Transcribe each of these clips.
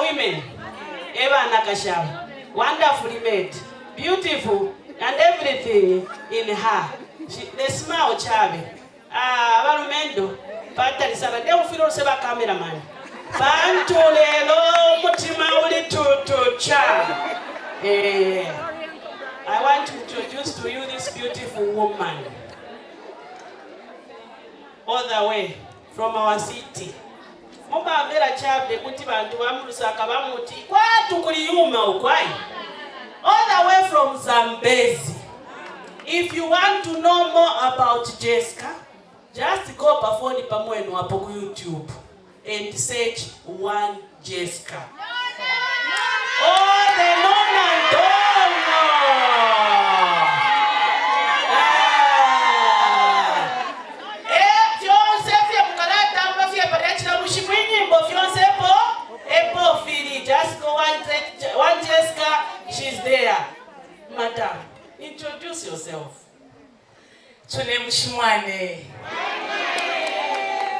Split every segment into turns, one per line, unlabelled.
Women, Eva Nakasham, wonderfully made, beautiful, and everything in her. The smile, Chavi. Ah, balumendo, patalisana, ndemufiro seba cameraman. Bantu lelo mutima uli tutu cha. I want to introduce to you this beautiful woman. All the way from our city. Mubamvera chabe kuti bantu bamulusaka bamuti kwatu kuliyuma ukwai. All the way from Zambezi. If you want to know more about Jessica, just go pafoni pamwenu hapo ku YouTube and search One Jessica. Oh, the nona ndono. Ah. Eh, fyonse fye mukalatamba fye palachila mushiku inyimbo fyonse po epo fili. Just go one Jessica, she's there. Madam, introduce yourself.
Tune mushimwane.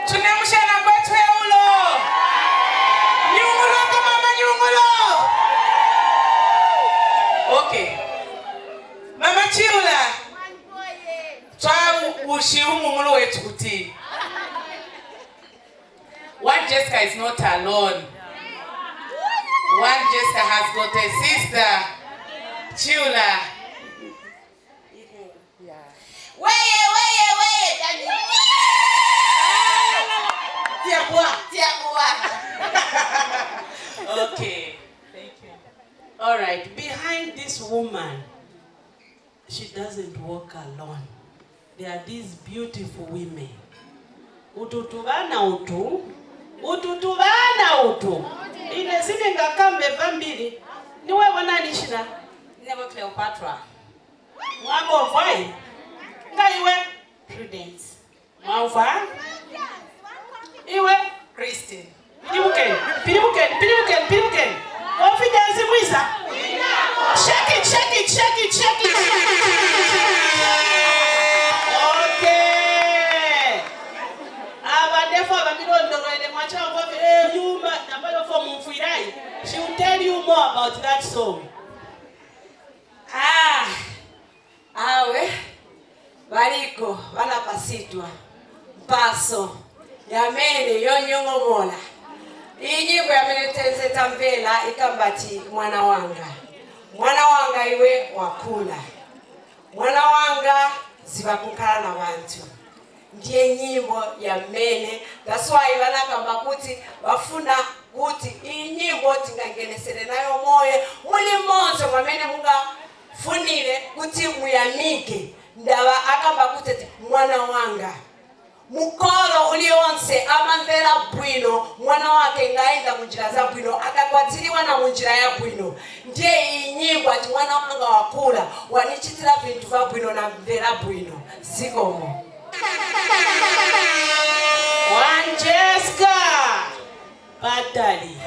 Tune mushana kwetweulo. Nyungulo kwa mama nyungulo. Okay. Mama Chiula. Twa ushi umungulu wetu kuti. One Jessica is not alone. One Jessica has got a sister, Chiula.
Weye, weye, weye, Dani.
Tiakuwa.
Tiakuwa.
Okay. Thank you. All right. Behind this woman, she doesn't walk alone. There are these beautiful women. Utu tubana utu Utu tuvana utu ine siningakambe vambiri. Niwewe nani shina?
Nebo Cleopatra.
Mwangomvwai ngaiwe?
Prudence.
Mwamva iwe?
Christine.
Pilimukeni, pilimukeni, pilimukeni, pilimukeni. Confidence mwiza. Shake it, shake it, shake it, shake it. Okay. Aba ndefo abamilondolwele mwachamva yuma nambayo fo mumfwirai. She will tell you more about that song.
Ah, awe valiko vanapasitwa mpaso yamene yonyong'omola. Iyi nyimbo yamene tenze tamvera ikambati mwana wanga, mwana wanga, iwe wakula, mwana wanga, ziva kukhala na vanthu. Ndiye nyimbo yamene, that's why vanakamba kuti vafuna kuti iyi nyimbo tingangenesere nayo moyo muli monse mwamene mungafunire kuti muyamike. Ndava akamba kuti ati, mwana wanga. Mukolo uliwonse amamvera bwino mwana wake ngaenda munjira za bwino, akakwatiriwa na munjira ya bwino. Ndiye iyi nyimbo ati mwana wanga wakula, wanichitira vinthu va bwino na mvera bwino. Zikomo.
Wanjeska Batali.